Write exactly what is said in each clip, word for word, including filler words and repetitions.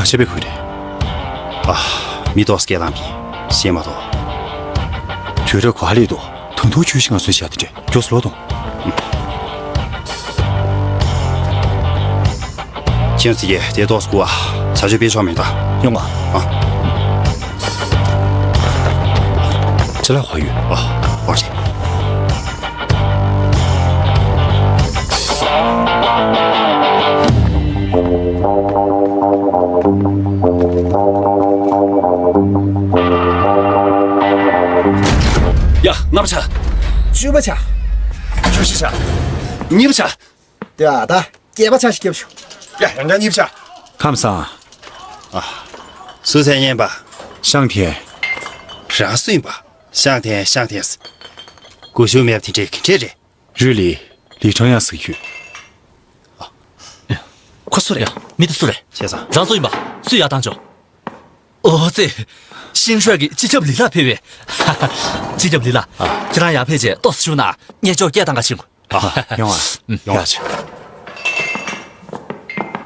ཆེ་བའི་ཁུལ་རེད། ཨ། མི་ཏོག་སྐད་བཏང་གི་ཤེས་མ་ཏོག་དུས་རབས་ག་ལས་ཏོ་ད་དུང་ཁྱོད་ཤི་ང་སུན་བྱ་དེ་འདྲས་མགྱོགས་སུ་ལོ་དང་། ཁྱེད་ཚོ་གིས་དེ་ཏོག་སྐུ་བ་བྱ་སྤྱོད་སྤེལ་ཆོག་མེད་ད། ཡོང་ང་། ཨ། ཅི་ལ་ཧོ་ཡོད། ཨ། ཧོ་ཞེ། ཡ། ལྔ་པ་ཆ། བཅུ་པ་ཆ། བཅུ་བཞི་ཆ། གཉིས་པ་ཆ། དེ་ཨ་ད་བརྒྱད་པ་ཆ་ཞིག་སྐྱབས་ཞུ། ཡ། ཡང་བསྐྱར་གཉིས་པ་ཆ། ཁམས་བཟང་། ཨ། སུ་ཚད་ཉན་པ། ཤང་ཐེ། རང་སུ་ཡིན་པ། ཤང་ཐེ། ཤང་ཐེ། སྐུ་ཞབས་མེད་པ་དེ་འདྲས་ག་འདྲས་རེད། རུས་ལི། ལི་ཁྲང་ཡང་ཟེར་ཁྱོད། ཁོ་སུ་རེད། མི་དེ་སུ་རེད། བྱས་ཙང་། རང་སུ་ཡིན་པ་སུས་ཡར་བཏང་ཆོག་ཨོ་ཙི། ཤིང་ཧྲོས་ཀྱི་སྤྱི་ཁྱབ་ལི་ལ་ཕེབས་པས། སྤྱི་ཁྱབ་ལི་ལ། ཨ། ཁྱེད་རང་ཡར་ཕེབས་རྗེས་ཏོག་ཙམ་བཞུགས་ན་ངས་ཅོག་སྐད་བཏང་ག་ཕྱིན་དགོས། ཨ། ཡོང་ཨ། ཡོང་ཨ། ཡག་ཆེ།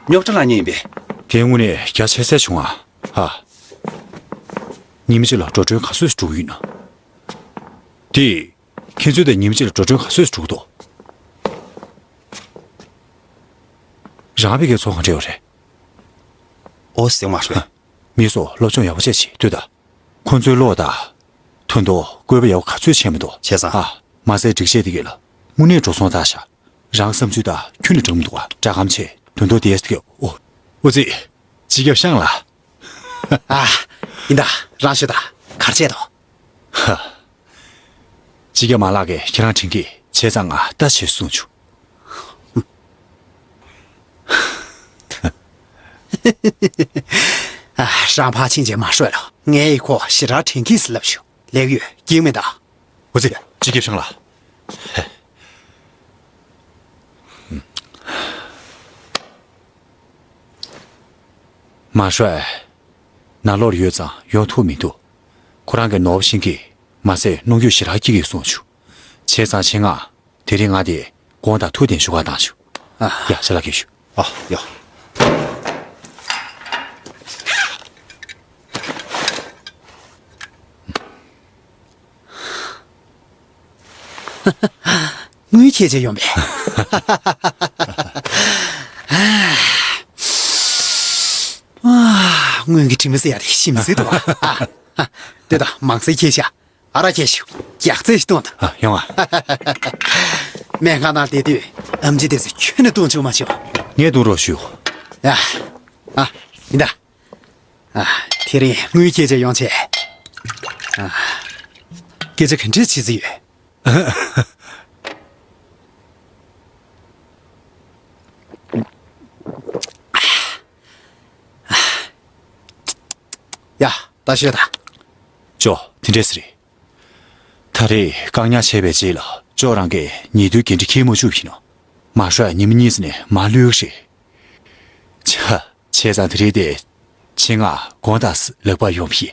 རྙོག་དྲ་ལངས་ཉེན་ཡིན་པས། དེ་དངོས་གནས་རྒྱ་ཆེ་ས་བྱུང་ཨ། ཨ། ཉི་མ་གཅིག་ལ་འགྲོ་གྲོན་ག་ཚོད་ཞིག་འགྲོ་གི་ཡོད་ན། དེ། ཁྱེད་ཚོས་དེ་ཉི་མ་གཅིག་ལ་འགྲོ་གྲོན་ག་ཚོད་ཞིག་འགྲོ་གི་འདུག་རང་བའི་གི་ཚོང་ག་འདྲ་ཡོད་རེད། ཨོ་ཟེར་མ་རེད། མི་ཚོ་སློབ་སྦྱོང་ཡག་པོ་བྱས་བྱེད་ལྟོས་དང་། ཁོ་ཚོའི་བློ་དང་། དོན་དུ་བཀོད་པ་ཡག་པོ་ག་ཚོད་བྱས་མི་འདུག་བྱས་ཙང་། ཨ། མ་ཟད་སྒྲིག་ཆས་དེ་གས་ལ་དངོས་གནས་འགྲོ་སོང་བཏང་ཤག་རང་བསམ་ཚུལ་དང་ཁྱོན་ནས་འདྲ་མི་འདུག་ཨ། འདྲ་གམ་ཆེ་དོན་དུ་དེས་དེ་གས་ཨོ། ཨོ་ཙི། སྤྱི་ཁྱབ་ཤང་ལ། ཨ། ཡིན་ད། རང་ཤོད་ད། གར་བྱས་དོ། ཧ། སྤྱི་ཁྱབ་མ་ལགས་ཀྱིས་ཁྱེད་རང་དྲན་གི་བྱས་ཙང་ང་ལྟ་བྱེད་གསུངས་བྱུང་། ཨ། རང་ཕར་ཕྱིན་བྱས་མ་ཤོད་ལ། ངས་ཡི་ཁོ་ཞེ་དྲག་དྲན་གི་ཟེར་ལབ་བྱུང་། ལེགས་ཡོད། སྐྱིད་མེད་ད། འོ་ཙི། སྤྱི་ཁྱབ་ཤང་ལ། མ་ཤོད། ནང་ལོགས་ཡོད་ཙང་ཡོང་ཐུབ་མི་འདུག་ཁོ་རང་གི་ནོར་བུ་ཤིང་གིས་མ་ཟད་གནོང་འགྱོད་ཞེ་དྲག་སྐྱེ་གི་གསུངས་བྱུང་། བྱས་ཙང་ཆེད་མངགས་དེ་རིང་ང་དེ་དགོངས་དག་ཐུགས་བདེན་ཞུ་ག་བཏང་བྱུང་། ཨ། ཡ། ཞལ་ལག་གིས་ཞུ། ཨ། ཡ། དངུལ་ཁྱེར་བྱས་ཡོང་པས། ཨ། སྔོན་གྱི་དྲི་མ་ཟེར་ཡ་དེ་ཞིམ་ཟེར་འདུག་ཨ། ཨ། ལྟོས་དང་། མང་སེ་ཁྱེར་ཤག་ཨ་རག་ཁྱེར་ཤོག་ཡག་རྩེད་ཞིག་གཏོང་དང་། ཨ། ཡོང་ཨ། སྨན་ཁང་ནང་བསྡད་དུས་ཨེམ་ཆི་དེ་ཚོས་ཁྱོན་ནས་གཏོང་བཅུག་མ་བྱུང་། ངས་གཏོང་རོགས་ཞུ། ཡ། ཨ། ཡིན་ད། ཨ། དེ་རིང་དངུལ་སྐྱེལ་བྱས་ཡོང་བྱས། ཨ། སྐད་ཆ་ག་འདྲས་བྱེད་རྩིས་ཡོད། ཡ། ད་ཤོད་དང་། ཅོ། དེ་འདྲས་རེད། ད་རེས་བཀག་ཉར་བྱས་པའི་རྗེས་ལ་ཅོ་རང་གིས་ཉེ་དུའི་འགན་འཁྲི་འཁྱེར་མ་བཅུག་པ་ཡིན་ནོ། མ་ཧྲ་ཉི་མ་གཉིས་ཙམ་ནས་མར་ལུས་ཀྱི་རེད། ཆ། བྱས་ཙང་དེ་རིང་དེ་ཆེད་མངགས་དགོངས་དག་ལག་པར་ཡོང་བ་ཡིན།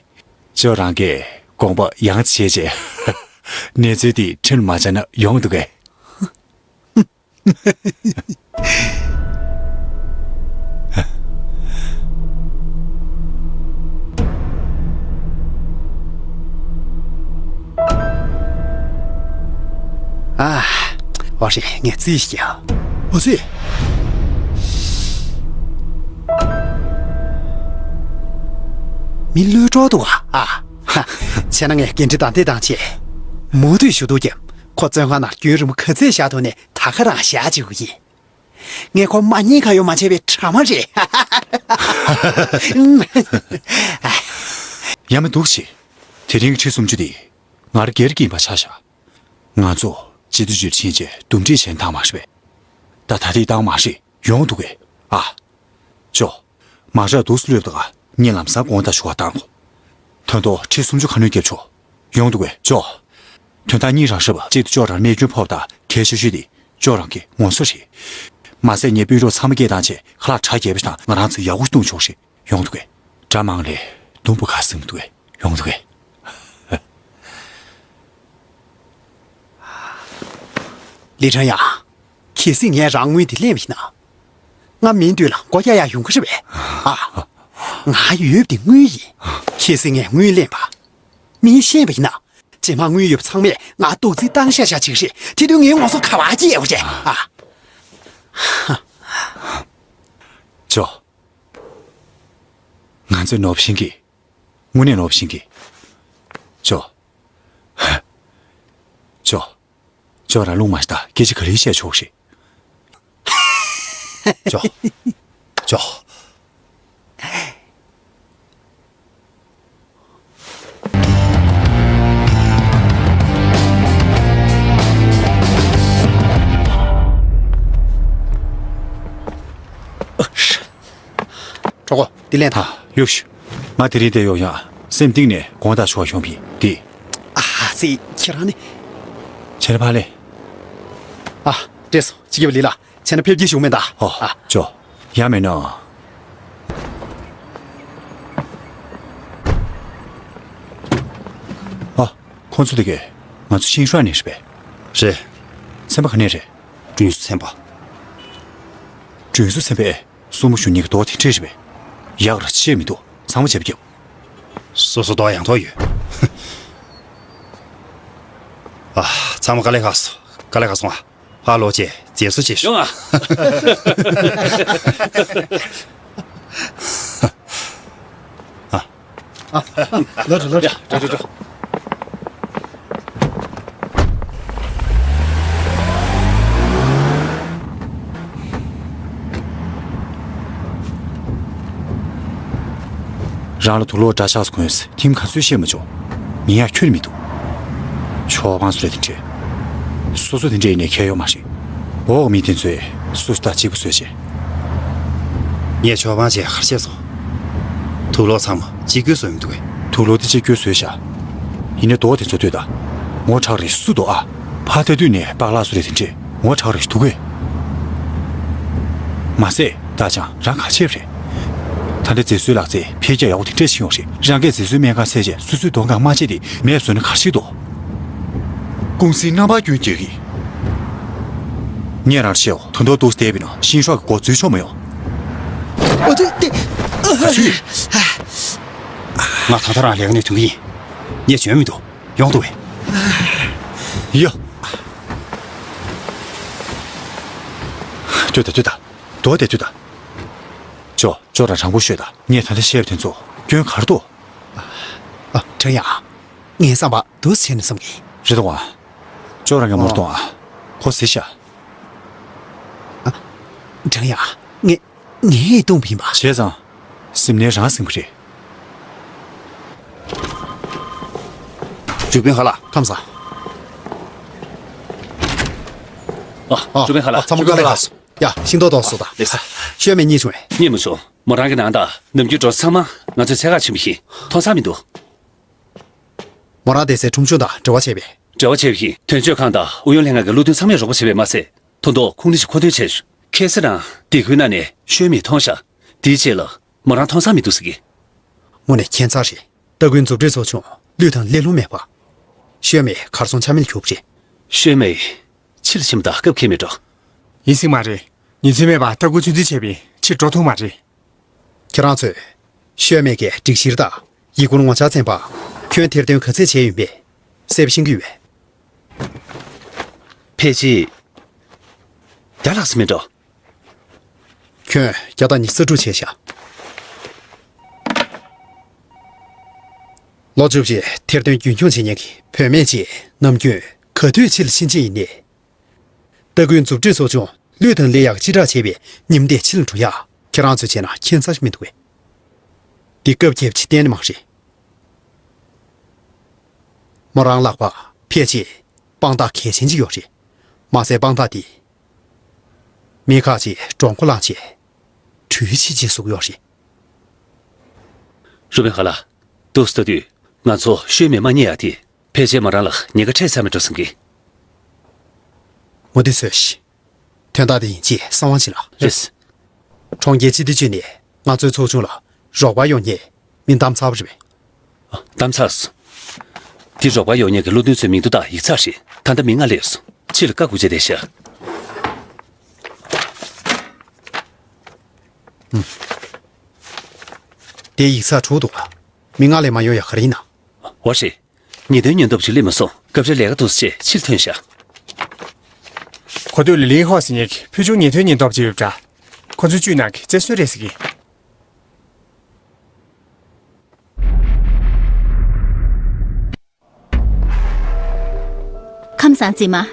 ཅོ་རང་གིས་དགོངས་པ་ཡང་བྱས་རྗེས་གནས་ཚུལ་དེ་ཁྲིམས་མ་བྱས་ན་ཡོང་འདུག་གས། ཨ། ཨོ་ཤེ། ངས་རྩིས་ཤིག་ཡ། ཨོ་ཙི། མི་ལུས་སྤྲོག་འདུག་ཨ། ཨ། ཧ། བྱས་ན་ངས་འགན་འཁྲི་དང་དེ་དང་བཅས། མུ་མཐུད་ཞུ་གཏུག་བརྒྱབ། ཁོ་བཙོན་ཁང་ནང་རྒྱུན་རིང་པོ་ག་ཚད་བཞག་ཐུབ་ནས་ད་ག་རང་བཞག་བཅུག་གི་ཡིན། ངས་ཁོ་མ་ཉེས་ཁ་གཡོག་མ་བྱས་པའི་དྲ་མ་རེད། ཡ། མི་འདུག་ཅེ། དེ་རིང་གི་ཁྲི་སུམ་ཅུ་དེ་ང་རང་སྒེར་གྱི་ཡིན་པ་ཆགས་བཞག་ང་ཚོ་སྤྱི་འཐུས་ཚོས་ཕྱིན་ཆད་འདུམ་འགྲིག་བྱས་བཏང་མ་རེད་པས། ད་ད་ཐེངས་བཏང་མ་རེད། ཡོང་འདུག་གས། ཨ། ཅོ། མ་ཧྲ་འདུག་སེ་ལུས་པ་དང་ངས་ལམ་སང་དགོངས་དག་ཞུ་བ་བཏང་གོ། དོན་ཐོག་ཁྲི་སུམ་ཅུ་ཁ་སྣོན་བརྒྱབ་ཆོག་ཡོང་འདུག་གས། ཅོ། དོན་དག་གཉིས་རང་ཧྲིལ་བ་གཅིག་ཏུ་ཅོ་རང་རྨས་སྐྱོན་ཕོག་དང་གལ་ཆེ་ཤོས་དེ་ཅོ་རང་གི་ངོ་སོ་རེད། མ་ཟད་ངའི་དཔོན་གྲོགས་ཚང་མ་སྐད་བཏང་བྱས་ཁ་ལག་གྲ་རྒྱས་པ་ཞིག་དང་ང་རང་ཚོ་ཡག་པོ་ཞིག་བཏུང་ཆོག་རེད། ཡོང་འདུག་གས། དགྲ་མང་ལས་སྡུག་པོ་ག་ཟིན་འདུག་གས། ཡོང་འདུག་གས། ལི་ཁྲང་ཡང་། གལ་སྲིད་ངས་རང་དངུལ་དེ་ལེན་པ་ཡིན་ན། ང་མིན་དུས་ལ་སྒོ་རྒྱག་ཡག་ཡོང་གི་རེད་པས། ཨ། ང་ཡོད་པ་དེ་དངུལ་ཡིན། གལ་སྲིད་ངས་དངུལ་ལེན་པ། མིས་ཤེས་པ་ཡིན་ན། རྗེས་མ་དངུལ་ཡོད་པ་ཚང་མས་ང་རྟགས་རྩིས་བཏང་ཤག་ཤག་བྱེད་ཀྱི་རེད། དེ་དུས་ངའི་ངོ་སོ་ག་པར་སྐྱེལ་དགོས་རེད་ཨ། ཇོ། ང་ཚོས་ནོར་བུ་ཤེས་ཀྱི། དངོས་གནས་ནོར་བུ་ཤེས་ཀྱི། ཇོ། ཇོ། ཇོ་རང་རླུང་མ་ཤི་ད་སྐད་ཆ་ག་རེ་བཤད་ཆོག་རེད། ཇོ། ཇོ། གྲོགས་པོ། འདི་ལེན་དང་། ཡོ་ཤུ། ང་དེ་རིང་བསྡད་ཡོང་ཡང་སེམས་གཏིང་ནས་དགོངས་དག་ཞུ་བ་ཡོང་བ་ཡིན་འདི། ཨ་ཙི། ཁྱེད་རང་ནི། བྱས་ན་ཕར་ལེན། ཨ། བཀྲ་ཤིས་སོང་། སྤྱི་ཁྱབ་ལི་ལགས། བྱས་ན་ཕེབས་སྐྱེལ་ཞུ་མེད་ད། ཨོ། ཨ། ཇོ། ཡ་མེད་ན། ཨ། ཁོང་ཚོ་དེ་གས་ང་ཚོ་ཤིན་ཧྲན་ནས་རེད་པས། རེད། ཚན་པ་ག་ནས་རེད། ཀྲུང་སུ་ཚན་པ། ཀྲུང་སུ་ཚན་པས། སྲུ་མོ་གཞོན་གཉིས་ཀྱི་རྡོ་དེ་འདྲས་རེད་པས། ཡག་ར་ཆེ་མི་འདུག་ཚང་མ་བྱས་པ་རྒྱབ། སོ་སོ་རྡོ་ཡང་ཐོག་ཡོད། ཨ། ཚང་མ་དཀའ་ལས་ཁག་སོང་། དཀའ་ལས་ཁག་སོང་ཨ། ཕར་ལོག་རྗེས་མཛེས་བཟོ་བྱེད་ཤོག་ཡོང་ཨ། ཨ། ལོ་དྲུག་ལོ་དྲུག་ཡ། འགྲོ་འགྲོ་འགྲོ། རང་ལ་དུག་ལོག་འདྲ་ཆགས་སུ་གོན་ཟེར་ཁྱིམ་ག་ཚོད་བཤད་མ་བྱུང་། ཉན་ཡག་ཁྱོན་ནས་མི་འདུག་ཆོག་པང་སུ་རེད་དེ་འདྲས། སོ་སོ་དེ་འདྲས་ཡིན་ནའི་ཁྱད་ཡོད་མ་རེད། འོག་མི་དེ་ཚོས་སོ་སོ་ད་གཅིག་པུ་བཟོས་བྱས། ངས་ཆོག་པང་བྱས་གར་བཤད་སོང་། དུག་ལོག་ཚང་མ་གཅིག་གྱུར་བཟོས་མི་འདུག་གས། དུག་ལོག་དེ་གཅིག་གྱུར་བཟོས་ཤག་ཡིན་ནའི་རྡོ་དེ་ཚོ་ལྟོས་དང་། ངོ་ཁྲག་རིགས་སུ་འདུག་ཨ། ཕ་ལྟ་དུས་ནས་པགས་ལག་སུ་རེད་དེ་འདྲས་ངོ་ཁྲག་རིགས་འདུག་གས། མ་ཟད་ད་ཅང་རང་ག་ཆེབ་རེད། ད་ལྟ་མཛེས་བཟོའི་ལག་རྩལ་འཕེལ་རྒྱས་ཡག་པོ་དེ་འདྲས་ཕྱིན་ཡོང་རེད། རང་སྐད་མཛེས་བཟོའི་སྨན་ཁང་ཚད་བཅད་སོ་སོའི་གདོང་ཁ་མ་བཅད་དེ་མེད་བཟོས་ན་ག་ཞིག་འདུག་ཀུང་སིའི་རྣམ་པར་སྐྱོན་རྒྱག་གི། ངས་རང་བཤད་འོ་ད་དུང་འདུག་བསྡད་པའི་ནང་ཤིང་ཤོག་གི་སྒོ་འཛུལ་ཆོག་མ་ཡོང་། ཨོ་ཙི་ཏེ། ག་ཚོད། ང་ད་ལྟ་རང་ལས་ཀ་ནས་ཐོན་གི་ཡིན། ངས་འཇོན་མི་འདུག་ཡོང་འདུག་བས། ཡ། ལྟོས་དང་ལྟོས་དང་། རྡོ་དེ་ལྟོས་དང་། ཅོ་ཅོ་རང་དྲང་པོ་ཤོད་དང་། ངས་ད་ལྟ་བཤད་པ་དེ་ཚོ་སྐྱོན་ག་རེ་འདུག་ཨ། ཁྲང་ཡང་། ངའི་བསམ་པ་འདུག་ཟེར་ནས་བསམ་གི། རེད་དོ་ཨ། ཅོ་རང་གིས་མོར་གཏོང་ཨ། ཁོ་ཟེར་ཤག་ཨ། ཁྲང་ཡང་། ངས་ངས་གཏོང་བ་ཡིན་པ། བྱས་ཙང་། སེམས་ནས་རང་སེམས་ཀྱི་རེད། ཀྲུའུ་པིན་ཧ་ལ། ཁམས་བཟང་། ཨ། ཀྲུའུ་པིན་ཧ་ལ། ཨ། ཚང་མ་དཀའ་ལས་ཁག་སོང་། ཡ། ཤིང་ཏོག་ཏོག་བཟོ་དང་། ལེགས་སོ། ཤོད་མེད་རྙེད་བྱུང་བས། རྙེད་མ་བྱུང་། མོ་རང་གི་ནང་དང་ནམ་རྒྱུན་འགྲོ་ཚང་མ་ང་ཚོས་འཚོལ་གར་ཕྱིན་པ་ཡིན། མཐོང་ས་མི་འདུག་མོ་རང་བསྡད་སའི་ཁྲོམ་གཞུང་དང་འབྲེལ་བ་བྱས་པས། འབྲེལ་བ་བྱས་པ་ཡིན། དོན་གཅོད་ཁང་དང་ཨུ་ཡོན་ལྷན་ཁང་གི་བློ་མཐུན་ཚང་མས་རོགས་པ་བྱས་པས་མ་ཟད། ཐོ་འདོགས་ཁུངས་ལུང་ཞིག་མཁོ་འདོན་བྱས་བྱུང་། ཁ་སང་རང་སྡེ་ཁུལ་ནང་ནས་ཤོད་མེད་མཐོང་ཤག་དེའི་རྗེས་ལ་མོ་རང་མཐོང་ས་མི་འདུག་ཟེར་གི། དངོས་གནས་ཁྱད་མཚར་རེད། སྟ་གོན་མཛུབ་ཁྲིད་ཚོགས་ཆུང་གློད་དང་གློད་ལོང་མེད་པ། ཤོད་མེད་གར་སོང་ཆ་མེད་གྱུར་པ་རེད། ཤོད་མེད་ཕྱི་ལ་ཕྱིན་པ་དང་སྐབས་འཁེལ་མེད་འགྲོ། ཡིན་སྲིད་མ་རེད། ཉིན་མཚན་མེད་པར་སྟ་གོན་ཚོད་འཛིན་བྱས་པས་ཕྱིར་འགྲོ་ཐུབ་མ་རེད། ཁྱེད་རང་ཚོས་ཤོད་མེད་ཀྱི་སྒྲིག་གཞིར་དང་ཡིག་སྐུར་ངོ་བཅར་ཚན་པ་ཁྱོན་ཐེར་འདོན་ག་ཚད་བྱས་ཡོད་པས་གསལ་པོ་ཤེས་ཀྱི་ཡོད་པས། ཕལ་ཆེར་བརྒྱ་ལྷག་ཙམ་མེད་འགྲོ། ཁྱོན་བརྒྱ་དང་ཉི་ཤུ་རྩ་དྲུག་བྱས་ཤག་ལོ་བཅུ་བཞི་ཐེར་འདོན་རྒྱུན་འཁྱོངས་བྱེད་མཁན་གྱི་བུད་མེད་ཅིག་ནམ་རྒྱུན་ག་དུས་ཕྱི་ལ་ཕྱིན་ཕྱིན་ཡིན་ནའི། སྟ་གོན་མཛུབ་ཁྲིད་ཚོགས་ཆུང་གློད་དང་གློད་ཡག་སྤྱི་བསྒྲགས་བྱས་པའི་ཉིན་དེ་ཕྱི་ལ་འགྲོ་ཡག་ཁྱེད་རང་ཚོས་བྱས་ན་ཁྱད་མཚར་ཞིག་མི་འདུག་གས། འདི་སྐབས་ཁེབས་ཀྱི་གཏན་ནས་མ་རེད། མོ་རང་ལག་པ་ཕལ་ཆེར་དཔང་རྟགས་གལ་ཆེན་ཅིག་ཡོད་རེད། མ་ཟད་དཔང་རྟགས་འདི། མི་ཁག་ཅིག་འགྲོ་མགོ་བསླངས་བྱས། གྲོས་གཞི་ཅིག་བཟོ་གི་ཡོད་རེད། རུ་བན་ཧ་ལ། འདུག་སེ་ལྟ་དུས་ང་ཚོ་ཤོད་མེད་མ་རྙེད་ཡག་དེ་ཕལ་ཆེར་མོ་རང་ལ་ཉེན་ཁ་འཕྲད་ཚར་མེད་འགྲོ་བསམ་གི། མོ་འདི་ཚོས་ཤི། དོན་དག་དེ་ཡིན་ཅེས་གསང་བ་བྱིན་ལ། རེད། གྲོང་ཁྱེར་སྤྱི་བདེ་ཅུས་ནས་ང་ཚོའི་ཚོགས་ཆུང་ལ་རོགས་པ་ཡོང་མཁན་མི་བདམས་ཚར་བ་རེད་པས། ཨ། བདམས་ཚར་སོང་། དེ་རོགས་པ་ཡོང་མཁན་གྱི་བློ་མཐུན་ཚོའི་མིང་ཐོ་དང་ཡིག་ཚགས་རེད། ད་ལྟ་མི་ལྔ་སླེབས་སོང་། ཕྱི་ལ་བཀའ་བསྒོ་བྱས་བསྡད་ཤག་ཨུམ། དེ་ ཡིག་ཚགས་དྲུག་འདུག་ག་མི་ལྔ་ལས་མ་ཡོང་ཡ་ག་རེ་ཡིན་ན། འོ་རེད། ཉེས་དོན་ཉེན་རྟོག་པ་ཞིག་སླེབས་མ་སོང་། སྐབས་རེ་ལས་ཀ་འདུག་ཟེར་ཕྱིར་ཐོན་བཞག་གོ་ཐོས་ལི་ལིན་ཧོ་ཟེར་མཁན་གྱི་ཕུལ་བྱུང་ཉེས་དོན་ཉེན་རྟོག་པ་ཅིག་ཡོད་པ་འདྲ། ཁོ་ཚོའི་བཅུད་ནང་གི་རྩེར་སོན་རེད་ཟེར་གི། ཁམས་བཟང་མཛེས་མ།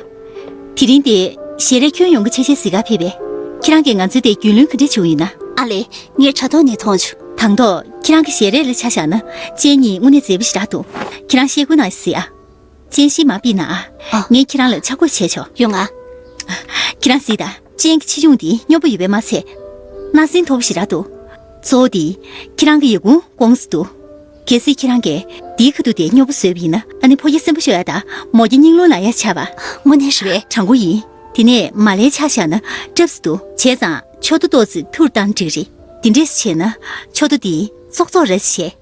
དེ་རིང་འདི་ཞལ་རས་ཁྱོན་ཡོངས་ཀྱི་ཆ་ཤས་གཟིགས་གར་ཕེབས་པས། ཁྱེད་རང་གིས་ང་ཚོའི་དེ་རྒྱུས་ལོན་ག་འདྲ་བྱུང་ཡིན་ན། ཨ་ལེ། ངས་དྲ་ཐོག་ནས་མཐོང་བྱུང་། དང་ཐོག་ཁྱེད་རང་གི་ཞལ་རས་ལ་ཆ་བཞག་ན་ཅན་གཉིས་དངོས་གནས་མཛེས་པོ་ཞེ་དྲག་འདུག་ཁྱེད་རང་ཤེལ་སྒོའི་ནང་གཟིགས་ཨ། ཅན་ཤེལ་མ་ཕུད་ན་ཨ། ཨ། ངས་ཁྱེད་རང་ལ་ཆ་བགོས་བྱས་ཆོག་ཡོང་ཨ། ཁྱེད་རང་གཟིགས་དང་། ཅན་གྱི་ཆེ་ཆུང་འདི་སྙོམས་པོ་ཡོད་པས་མ་ཚད། སྣ་ཟིན་མཐོ་པོ་ཞེ་དྲག་འདུག་གཙོ་བོ་འདི་ཁྱེད་རང་གི་ཡ་གུང་ཀོང་སུ་འདུག་གལ་སྲིད་ཁྱེད་རང་གིས་འདིའི་ཁ་ཐུག་དེ་སྙོམས་པོ་བཟོས་པ་ཡིན་ན། ཨ་ནི་ཕོ་སྐྱེས་གསོན་པོ་ཤོར་ཡ་དང་མོ་སྐྱེས་སྙིང་རླུང་ལངས་ཡ་ཆགས་པ། དངོས་གནས་རེད་པས། དྲང་པོ་ཡིན། དེ་ནས་མ་ལེ་ཆ་བཞག་ན་སྐྲབས་སུ་འདུག་བྱས་ཙང་ཕྱོགས་མཐུད་ཏོག་ཙམ་ཐུར་བཏང་འགྲིག་རེད། དེ་འདྲས་བྱས་ན་ཕྱོགས་མཐུད་དེ་ཙོག་ཙོག་ར་བྱས།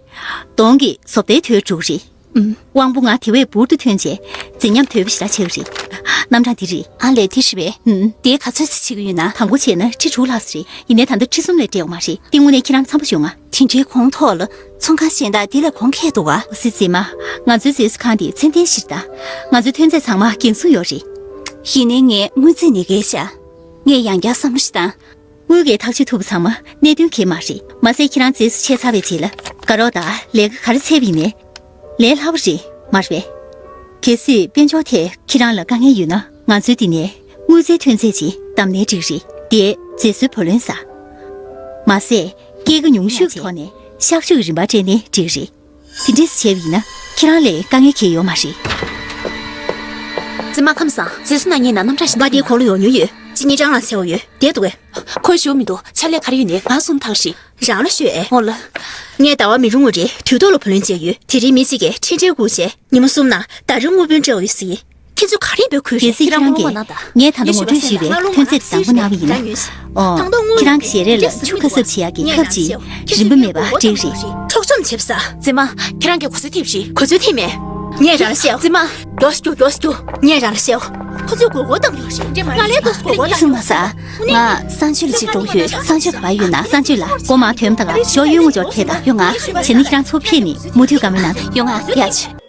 གདོང་གི་བཟོ་ལྟའི་དོད་འགྲོ་གི་རེད། ཨུམ། དབང་པོ་ལྔ་དེ་བས་འབུར་དུ་ཐོན་རྗེས་མཛེས་ཉམས་དོད་པོ་ཞེ་དྲག་ཆགས་ཀྱི་རེད། རྣམ་གྲངས་འདི་རེད། ཨ་ལས་དེ་རེད་པས། ཨུམ། དེ་ག་ཚོད་ཙམ་བྱེད་ཀྱི་ཡོད་ན། དང་པོ་བྱས་ན་ཁྲི་དྲུག་ལྷག་ཙམ་རེད། ཡིན་ནའི་ད་ལྟ་ཁྲི་གསུམ་ལས་བསྡད་ཡོད་མ་རེད། དེ་དངོས་གནས་ཁྱེད་རང་འཚམ་པོ་བྱུང་ང་། དེ་འདྲའི་གོང་ཐོག་ལ་ཚོང་ཁང་གཞན་དག་འདི་ལས་གོང་ཁེ་འདུག་ག་འོ་སི་མཛེས་མ། ང་ཚོའི་རྗེས་སུ་ཁང་འདི་ཚད་ལྡན་ཞིག་རེད་ད། ང་ཚོའི་ཐོན་རྫས་ཚང་མ་འགན་སྲུང་ཡོད་རེད། ཡིན་ནའི་ངས་དངུལ་རྩིས་ནས་བརྒལ་བཞག་ངས་ཡང་བསྐྱར་བསམ་བློ་ཞིག་བཏང་། དངུལ་གྱི་ཐག་གཅོད་ཐུབ་པ་ཚང་མ་གནད་དོན་གང་ཡང་མ་རེད། མ་ཟད་ཁྱེད་རང་རྗེས་སུ་ཆས་ཚར་བའི་རྗེས་ལ་དགའ་རོགས་དང་ལས་ཀ་ག་རེ་འཚོལ་བ་ཡིན་ནའི་ལས་སླ་པོ་རེད་མ་རེད་པས། གལ་སྲིད་དཔལ་འབྱོར་ཐད་ཁྱེད་རང་ལ་དཀའ་ངལ་ཡོད་ན་ང་ཚོའི་འདི་ནས་དངུལ་རྩའི་ཐོན་རྫས་ཅིག་བདམས་ནའི་འགྲིག་རེད། དེ་མཛེས་བཟོའི་བུ་ལོན་ཟ། མ་ཟད་སྐྱེད་ཀ་ཉུང་ཤོས་ཀྱི་ཐོག་ནས་གཤག་བཅོས་ཀྱི་རིན་པ་སྤྲད་ནའི་འགྲིག་རེད། དེ་འདྲས་བྱས་པ་ཡིན་ན་ཁྱེད་རང་ལ་དཀའ་ངལ་གང་ཡང་ཡོད་མ་རེད། མཛེས་མ་ཁམས་བཟང་། མཛེས་བཟོ་གནང་མཁན་ན་རྣམ་གྲངས་ཤིག་མ་དེའི་གོང་ལ་ཡོང་མྱོང་ཡོད། ཅི་གཉིས་ཀྲང་ལ་ཟེར་བ་ཡོད་དེ་འདུག་གས། ཁོས་ཞུ་མི་འདུག་ཕྱག་ལས་ག་རེ་ཡོད་ནའི་ང་གསུང་ཐག་རེད། རང་ལ་ཤོད་ཨེ། འོ་ལ། ངས་ཟླ་བ་མི་རུང་བ་རེ་དུས་ཐོག་ལ་བུ་ལོན་བཅད་ཡོད། དེ་རིང་མི་གཅིག་གིས་འཕྲིན་འབྲེལ་སྒུག་བྱས་ཉི་མ་གསུམ་ནང་ཟླ་རེར་དངུལ་བུན་སྤྲད་འོ་ཡོད་ཟེར། ཁྱེད་ཚོས་ག་རེ་འབོད་སྐུལ་རེད། གལ་སྲིད་ཁྱེད་རང་གིས་ངས་ད་ལྟ་ངོ་སྤྲོད་ཞུས་པའི་ཐོན་རྫས་དེ་བདམས་པ་གནང་བ་ཡིན་ན། ཨོ། ཁྱེད་རང་གི་ཞལ་རས་ལ་ཆུ་ཁ་གསབ་བྱེད་ཡག་གི་ཁབ་ཅིག་རིན་པ་མེད་པ་སྤྲད་རེད། འཕྲོག་བཅོམ་བྱེད་ས། མཛེས་མ། ཁྱེད་རང་གིས་གོ་ས་ཐེབས་རེད། གོ་ཚོད་ཐེབས་མེད། ངས་རང་ལ་བཤད། མཛེས་མ། མགྱོགས་ཤིག་རྒྱུགས། མགྱོགས་ཤིག་རྒྱུགས། ངས་རང་ལ་བཤད། ཁོ་ཚོས་མགོ་སྐོར་བཏང་ཡོད་རེད། ང་ལས་ཏོག་ཙམ་མགོ་སྐོར་བཏང་། སུ་མ་ཟ། ང་གསང་སྤྱོད་ལ་ཅིག་འགྲོ་གི་ཡོད། གསང་སྤྱོད་ག་པར་ཡོད་ན། གསང་སྤྱོད་ལ་སྒོ་མར་ཐོན་དང་། ཞོ་གཡུ་ངོ་འབྱོར་ཐེ་དང་ཡོང་ང་། བྱས་ན་ཁྱེད་རང་ཚོ་ཕེབས་ནས་མུ་མཐུད་བཀའ་མོལ་གནང་དང་། ཡོང་ང་། ཡ་ཆུ།